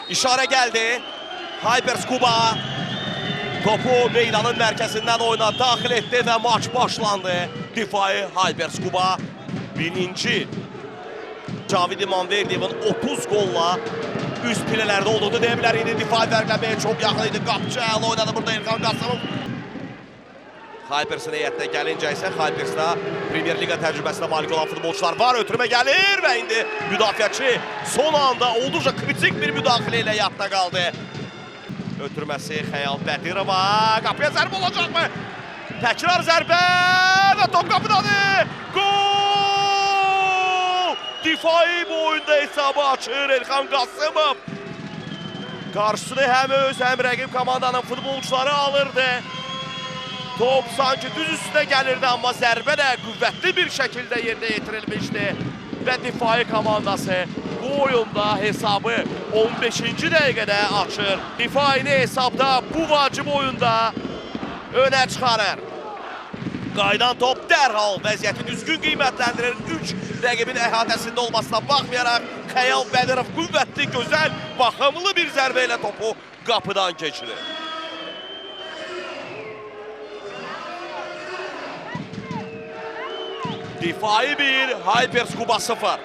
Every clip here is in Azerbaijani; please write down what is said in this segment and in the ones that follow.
İşarə gəldi. Hypers Kuba topu meydanın mərkəzindən oyuna daxil etdi və maç başlandı. Difai Hypers Kuba birinci. Cavid İmanverdiyevin 30 qolla üst pilələrdə olduğunu deyə bilərik. İndi Difai fərqlənməyə çox yaxın idi. Qapçı əla oynadı burada Elxan Qasımov. Hypersin heyətinə gəlincə isə Hypers'da Premier Liqa təcrübəsinə malik olan futbolçular var. Ötürmə gəlir və indi müdafiəçi son anda olduqca kritik bir müdaxilə ilə yadda qaldı. Ötürməsi Xəyal Bədirova. Qapıya zərbə olacaqmı? Təkrar zərbə və top qapıdadır. Gol! Difai bu oyunda hesabı açır Elxan Qasımov. Qarşısını həm öz, həm rəqib komandanın futbolçuları alırdı. Top sanki düz üstünə gəlirdi, amma zərbə də qüvvətli bir şəkildə yerinə yetirilmişdi. Və Difai komandası bu oyunda hesabı 15-ci dəqiqədə açır. Difaini hesabda bu vacib oyunda önə çıxarır. Qayıdan top dərhal vəziyyəti düzgün qiymətləndirir. 3 rəqibin əhatəsində olmasına baxmayaraq Xəyal Bədirov qüvvətli, gözəl, baxımlı bir zərbə ilə topu qapıdan keçirir. Difai 1, Hypers Kuba 0.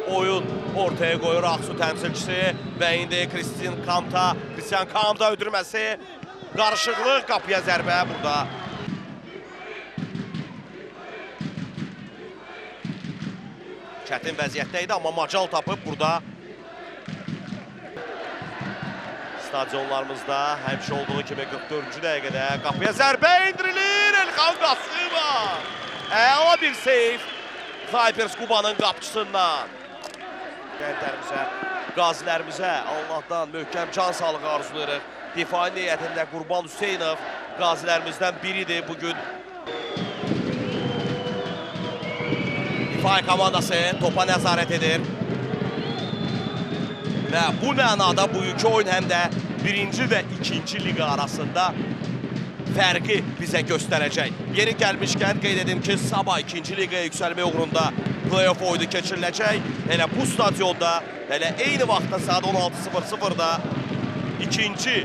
Oyun ortaya qoyur Ağsu təmsilçisi və indi Christian Kamta ötürməsi. Qarışıqlıq, qapıya zərbə burada. Çətin vəziyyətdə idi, amma macal tapıb burada. Stadionlarımızda həmişə olduğu kimi 44-cü dəqiqədə qapıya zərbə indirilir. Elxan Qasımov. Əla bir seyf Hypers Kubanın qapçısından. Gənclərimizə, qazilərimizə Allahdan möhkəm can sağlığı arzulayırıq. Difai heyətində Qurban Hüseynov qazilərimizdən biridir bugün. Difai komandası topa nəzarət edir. Və bu mənada bugünkü oyun həm də birinci və ikinci liqa arasında fərqi bizə göstərəcək. Yeri gəlmişkən qeyd edim ki, sabah ikinci liqaya yüksəlmək uğrunda play-off oyunu keçiriləcək. Elə bu stadionda, elə eyni vaxtda saat 16:00-da ikinci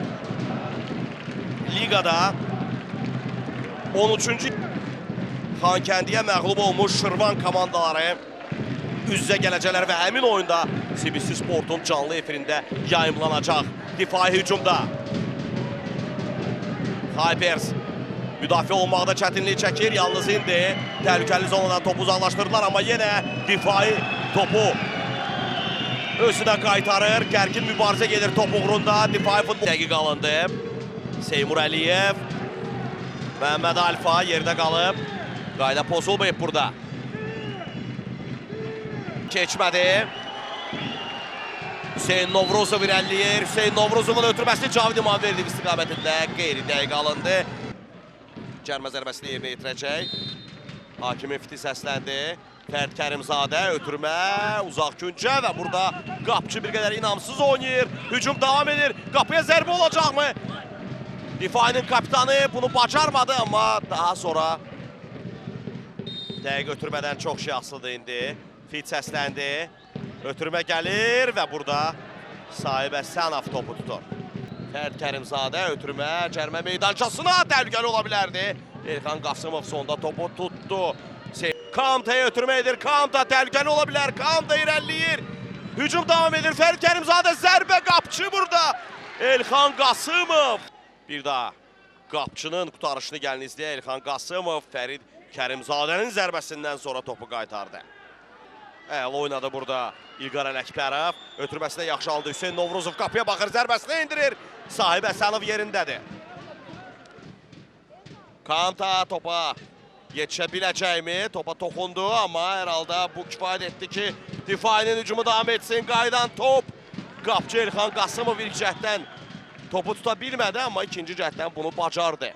liqada 13-cü Xankəndiyə məğlub olmuş Şirvan komandaları üz-üzə gələcəklər və həmin oyunda CBC Sportun canlı efirində yayımlanacaq. Difai hücumda Hypers müdafiə olmaqda çətinlik çəkir. Yalnız indi təhlükəli zonadan topu uzaqlaşdırdılar, amma yenə Difai topu özünə qaytarır. Gərgin mübarizə gedir top uğrunda. Difai futbol dəqiq alındı. Seymur Əliyev, Məhəmməd Alfa yerdə qalıb. Qayda pozulmayıb burada. Keçmədi. Hüseyn Novruzov irəliləyir. Hüseyn Novruzovun ötürməsini Cavid İmanverdiyev istiqamətində qeyri-dəqiq alındı. Cərmə zərbəsini yerinə yetirəcək. Hakimin fiti səsləndi. Fərid Kərimzadə ötürmə uzaq küncə və burada qapçı bir qədər inamsız oynayır. Hücum davam edir. Qapıya zərbə olacaqmı? Difainin kapitanı bunu bacarmadı, amma daha sonra dəqiq ötürmədən çox şey asılıdır indi. Fit səsləndi. Ötürmə gəlir və burada Sahib Əsənov topu tutur. Fərid Kərimzadə ötürmə cərmə meydançasına təhlükəli ola bilərdi. Elxan Qasımov sonda topu tutdu. Kamta'ya ötürmə edir. Kamta təhlükəli ola bilər. Kamta irəliləyir. Hücum davam edir. Fərid Kərimzadə zərbə, qapçı burada. Elxan Qasımov. Bir daha qapçının qutarışını gəlin izləyək. Elxan Qasımov Fərid Kərimzadənin zərbəsindən sonra topu qaytardı. Əla oynadı burada İlqar Ələkbərov. Ötürməsinə yaxşı aldı Hüseyn Novruzov. Qapıya baxır, zərbəsini indirir. Sahib Əsənov yerindədir. Kanta topa yetişə biləcəkmi? Topa toxundu, amma hər halda bu kifayət etdi ki, Difainin hücumu davam etsin. Qayıdan top. Qapçı Elxan Qasımov ilk cəhddən topu tuta bilmədi, amma ikinci cəhddən bunu bacardı.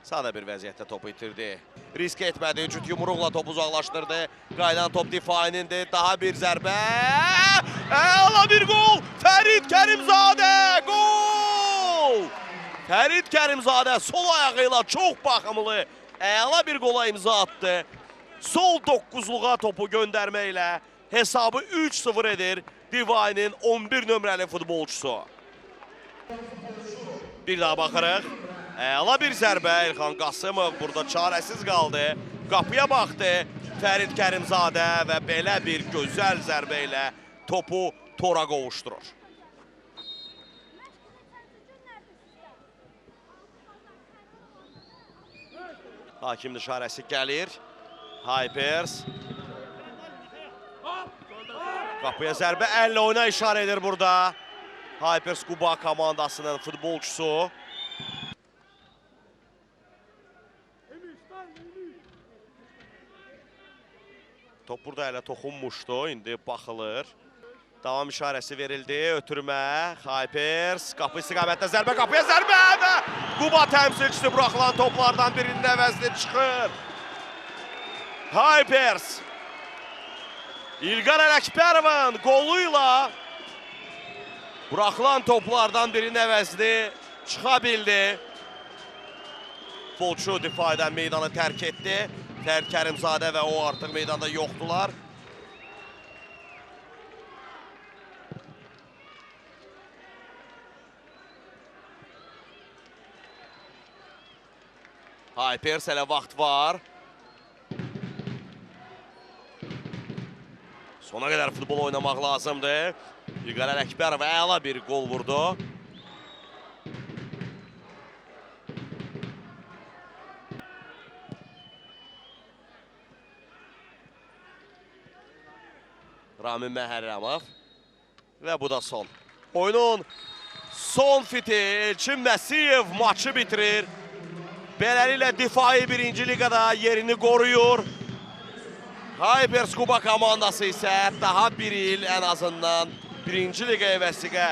Sadə bir vəziyyətdə topu itirdi. Risk etmədi, cüt yumruqla topu uzaqlaşdırdı. Qayıdan top Difainindir. Daha bir zərbə. Əla bir qol! Fərid Kərimzadə! Qol! Fərid Kərimzadə sol ayağı ilə çox baxımlı əla bir qola imza atdı. Sol doqquzluğa topu göndərməklə Hesabı 3-0 edir Divainin 11 nömrəli futbolçusu. Bir daha baxırıq. Əla bir zərbə Elxan Qasımov burada çarəsiz qaldı. Qapıya baxdı Fərid Kərimzadə və belə bir gözəl zərbə ilə topu tora qovuşdurur. Hakim işarəsi gəlir. Hypers. Qapıya zərbə əllə oyuna işarə edir burada. Hypers Quba komandasının futbolçusu. Top burada elə toxunmuşdu. İndi baxılır. Davam işarəsi verildi. Ötürmə. Hypers. Qapı istiqamətdə zərbə. Qapıya zərbə və Quba təmsilçisi buraxılan toplardan birinin əvəzini çıxır. Hypers. İlqar Ələkbərovun qolu ilə buraxılan toplardan birinin əvəzini çıxa bildi. Futbolçu difadən meydanı tərk etdi. Fərid Kərimzadə və o artıq meydanda yoxdular. Hypers hələ vaxt var. Sona qədər futbol oynamaq lazımdır. İlqar Ələkbərov əla bir qol vurdu. Ramin Məhərrəmov və bu da son. Oyunun son fiti Elçin Məsiyev maçı bitirir. Beləliklə Difai 1-ci liqada yerini qoruyur. Hypers Quba komandası isə daha bir il ən azından 1-ci liqaya vəsiqə